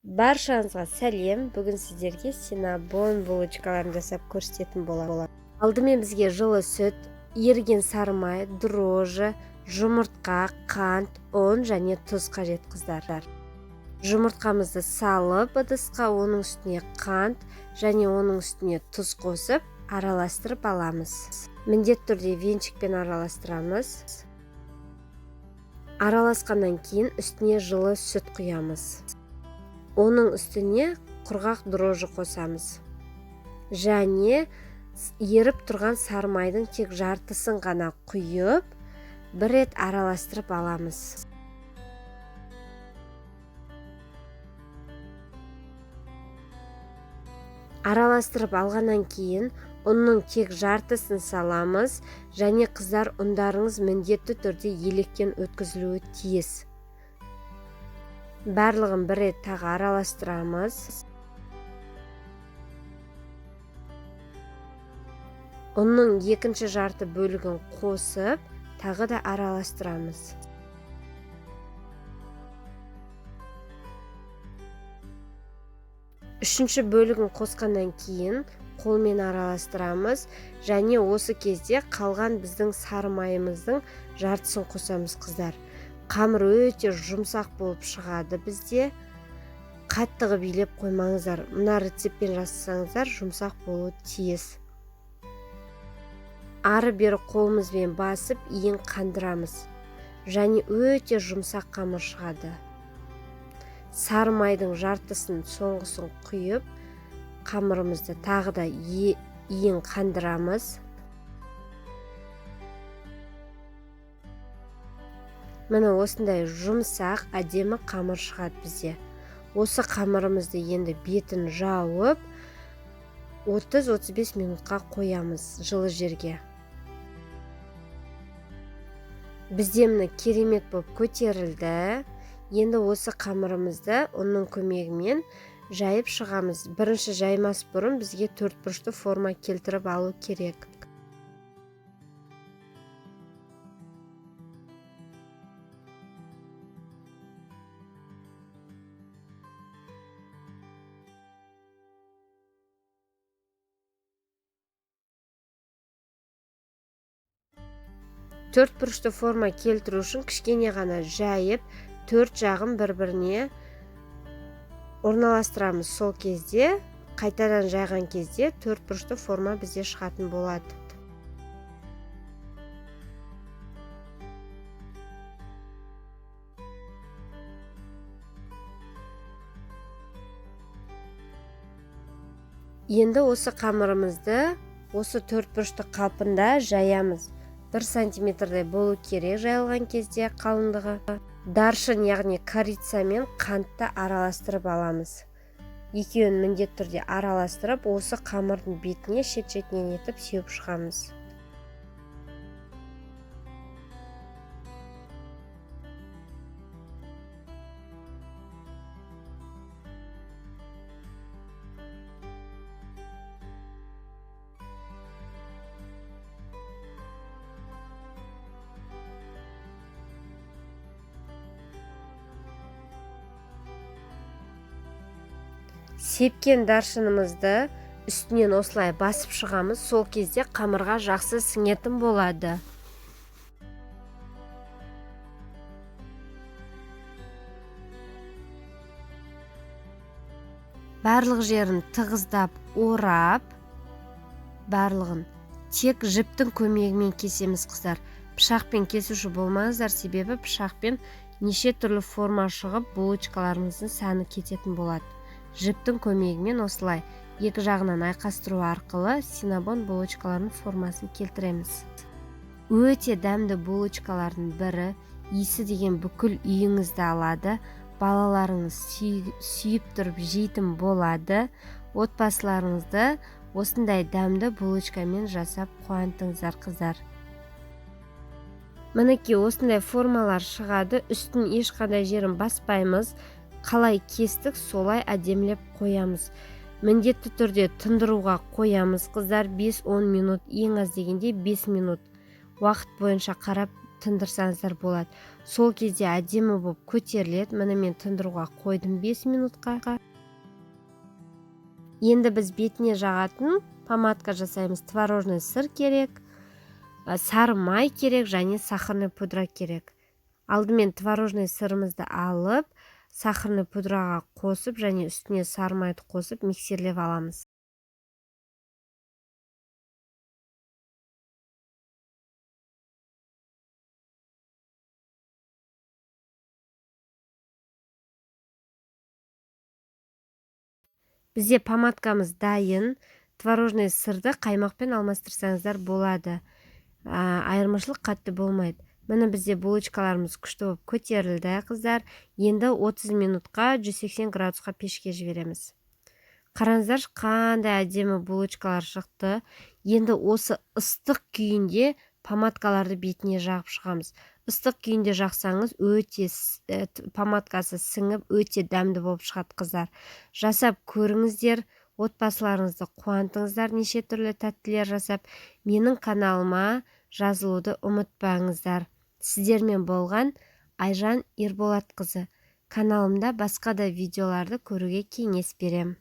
Баршаңызға сәлем. Бүгін сіздерге синнабон булочкаларын жасап көрсететін боламын. Алдымен бізге жылы сүт, еріген сары май, дрожжи, жұмыртқа, қант, ұн және тұз қажет, қыздар. Жұмыртқамызды салып ыдысқа, оның үстіне қант және оның үстіне тұз қосып араластырып аламыз. Міндетті түрде венчикпен араластырамыз. Араласқаннан кейін үстіне жылы сүт құямыз. Оның үстіне құрғақ дрожжи қосамыз. Және еріп тұрған сары майдың тек жартысын ғана құйып, бір рет араластырып аламыз. Араластырып алғаннан кейін ұнның тек жартысын саламыз және қыздар, ұндарыңыз міндетті түрде електен өткізілуі тиіс. Барлығын бір рет тағы араластырамыз. Ұнның екінші жарты бөлігін қосып, тағы да араластырамыз. Үшінші бөлігін қосқаннан кейін қолмен араластырамыз және осы кезде қалған біздің сары майымыздың жартысын қосамыз, қыздар. Қамыр өте жұмсақ болып шығады бізде. Қатты қылып илеп қоймаңыздар. Мына рецептпен жасасаңыздар жұмсақ болуы тиіс. Ары бері қолымызбен басып иін қандырамыз. Және өте жұмсақ қамыр шығады. Сары майдың жартысын соңғысын құйып, қамырымызды тағы да иін қандырамыз. Міне осындай жұмсақ, әдемі қамыр шығады бізде. Осы қамырымызды енді бетін жауып, 30-35 минутқа қоямыз жылы жерге. Бізде міне керемет болып көтерілді. Енді осы қамырымызды ұнның көмегімен жайып шығамыз. Бірінші жаймас бұрын бізге төрт бұрышты форма келтіріп алу керек. Төрт бұрышты форма келтіру үшін кішкене ғана жайып, төрт жағын бір-біріне орналастырамыз. Сол кезде, қайтадан жайған кезде төрт бұрышты форма бізде шығатын болады. Енді осы қамырымызды осы төрт бұрышты қалпында жаямыз. 1 сантиметрдей болу керек жайылған кезде қалыңдығы. Даршын, яғни корица мен қантты араластырып аламыз. Екеуін міндетті түрде араластырып, осы қамырдың бетіне шет-шетінен етіп сеуіп шығамыз. Сепкен даршынымызды үстінен осылай басып шығамыз. Сол кезде қамырға жақсы сіңетін болады. Барлық жерін тығыздап орап, барлығын тек жіптің көмегімен кесеміз, қыздар. Пышақпен кесуші болмаңыздар, себебі пышақпен неше түрлі форма шығып, булочкаларыңыздың сәні кететін болады. Жіптің көмегімен осылай екі жағынан айқастыру арқылы синнабон булочкаларының формасын келтіреміз. Өте дәмді булочкалардың бірі, иісі деген бүкіл үйіңізді алады, балаларыңыз сүйіп тұрып жейтін болады. Отбасыларыңызды осындай дәмді булочкамен жасап қуантыңыздар, қыздар. Мінекей осындай формалар шығады. Үстін ешқандай жерін баспаймыз. Қалай кестік, солай әдемілеп қоямыз. Міндетті түрде тындыруға қоямыз, қыздар. 5-10 минут, ең аз дегенде 5 минут уақыт бойынша қарап тындырсаңыздар болады. Сол кезде әдемі болып көтеріледі. Міне, мен тындыруға қойдым 5 минутқа. Енді біз бетіне жағатын помадка жасаймыз. Творожный сыр керек, сары май керек және сахарный пудра керек. Алдымен творожный сырымызды алып, сахарный пудраға қосып және үстіне сары майды қосып миксерлеп аламыз. Бізде помадкамыз дайын. Творожный сырды қаймақпен алмастырсаңыздар болады. Айырмашылық қатты болмайды. Міне, бізде булочкаларымыз күшті болып көтерілді, қыздар. Енді 30 минутқа 180 градусқа пешке жібереміз. Қараңыздаршы, қандай әдемі булочкалар шықты. Енді осы ыстық күйінде помадкаларды бетіне жағып шығамыз. Ыстық күйінде жақсаңыз, өте помадкасы сіңіп, өте дәмді болып шығады, қыздар. Жасап көріңіздер, отбасыларыңызды қуантыңыздар неше түрлі тәттілер жасап. Менің каналыма жазылуды ұмытпаңыздар. Сіздермен болған Айжан Ерболатқызы. Каналымда басқа да видеоларды көруге кеңес беремін.